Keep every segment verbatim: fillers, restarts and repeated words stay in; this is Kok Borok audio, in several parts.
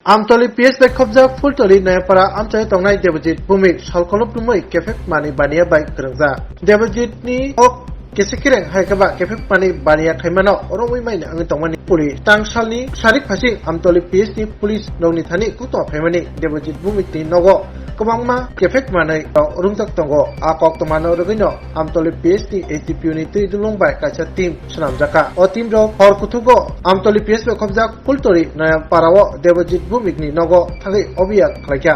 Amtoli P S bai khobjak Phultoli Noyapara amchai tongnai Debojit Bhumik salkolop nungmui kephek manwi baniya bai kwrwngjak. Debojit ni ok kese kereng hai khe ba kephek manwi baniya khaimano romwi maini wngwi tongmani police. Tangsalni sarik phasing Amtoli P S ni police nokni thani kuktong phaimani Debojit Bhumik ni nogo kwbangma kephek manwi rok rwngjak tongo. A koktwmano rwgwino Amtoli P S ni A T P O ni twi dulung bai kaisa team swnamjakha. O team rok hor kuthugo Amtoli P S bai khobjak Phultoli Noyapara o Debojit Bhumik ni nogo thangwi obiyan khlaikha.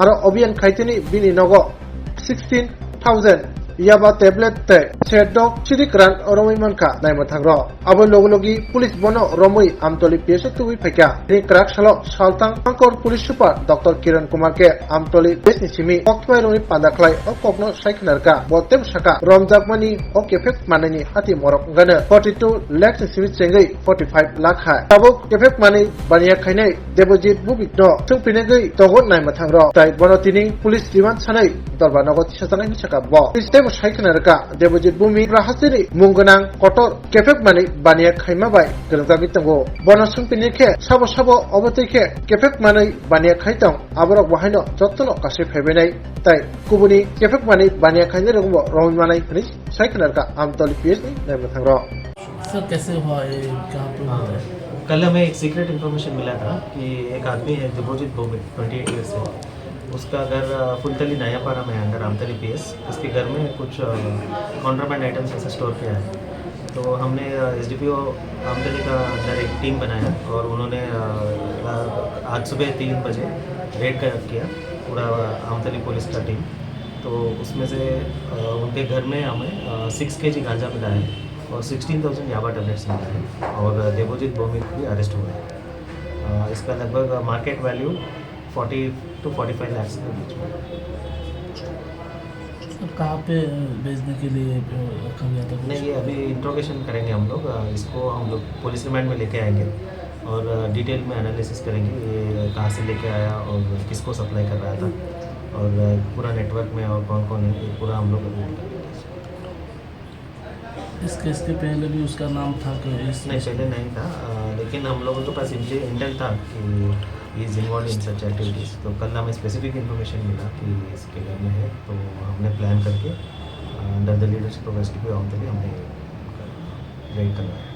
Aro obiyan khaitini bini nogo sixteen thousand yaba tablet tei sedok sidik ran romwi mankha naimwthang rok. Abo logi logi police bono romwi Amtoli P S o tubui phaikha. Bini kwrak salo saltang Angkor police super Doctor Kiran Kumar khe Amtoli P S ni simi koktwmai romwi panda khlai o kokno sai khna rwkha. Bo tebo saka romjakmani o kephek manani hati morok wngano forty two lakhs ni simi chengwi forty five lakh hai. Tabuk kephek manwi baniya khainai Debojit Bhumik no thwngpinagwi tongo naimwthang rok. Tai bono tini police remand sanai dorbar nogo tisajaknai hinwi saka bo. Police tebo sai khna rwkha Debojit Bhumik Tipra hasteni mung gwnang kotor kephek manwi baniya khaima bai kwrwngjagwi tongo. Bono swngpini khe sabo sabo obo twi khe kephek manwi baniya khai tong aborok bo haino jotono kasui phaibainai tai kubuni kephek manwi baniya khainai rokbo romwi manai hinwi sai khna rwkha Amtoli P S ni naimwthang rok. Sir, कैसे हुआ ये, कहाँ पे हुआ? हाँ, कल हमें एक सीक्रेट इन्फॉर्मेशन मिला था कि एक आदमी है, दिव्योजित भौमिक, ट्वेंटी एट ईयर्स है। उसका घर, अ, फुलतली नयापारा में है, अंडर आमतली पीएस। उसके घर में कुछ, अ, कॉन्ट्राबैंड आइटम्स ऐसे स्टोर किया है। तो हमने, अ, एसडीपीओ आमतली का अंडर एक टीम बनाया और उन्होंने, अ, अ, आज सुबह तीन बजे रेड कर, किया पूरा आमतली पुलिस का टीम। तो उसमें से, अ, उनके घर में हमें, अ, सिक्स केजी गांजा मिला है और सिक्सटीन थाउजेंड याबा टैबलेट्स मिला है और देवजीत भौमिक भी अरेस्ट हुआ है। अ, इसका लगभग market value forty two forty five lakhs के बीच में। सर, कहाँ पे बेचने के लिए रखा गया था कुछ? नहीं, ये अभी इंट्रोगेशन करेंगे हम लोग। अ, इसको हम लोग पुलिस रिमांड में लेके आएंगे और, अ, डिटेल में एनालिसिस करेंगे, ये कहाँ से लेके आया और किसको सप्लाई कर रहा था और, अ, पूरा नेटवर्क में और कौन कौन है, ये पूरा हम लोग अभी डिटेल करेंगे। इस केस के पहले भी उसका नाम था कि इस नहीं, पहले नहीं था, अ, लेकिन हम लोगों के पास इंटे-, इंटेंट था कि he is involved in such activities। तो कल हमें स्पेसिफिक इन्फॉर्मेशन मिला कि इसके घर में है, तो हमने प्लान करके, अ, under the leadership of SDPO आमतली हमने रेड करवाया।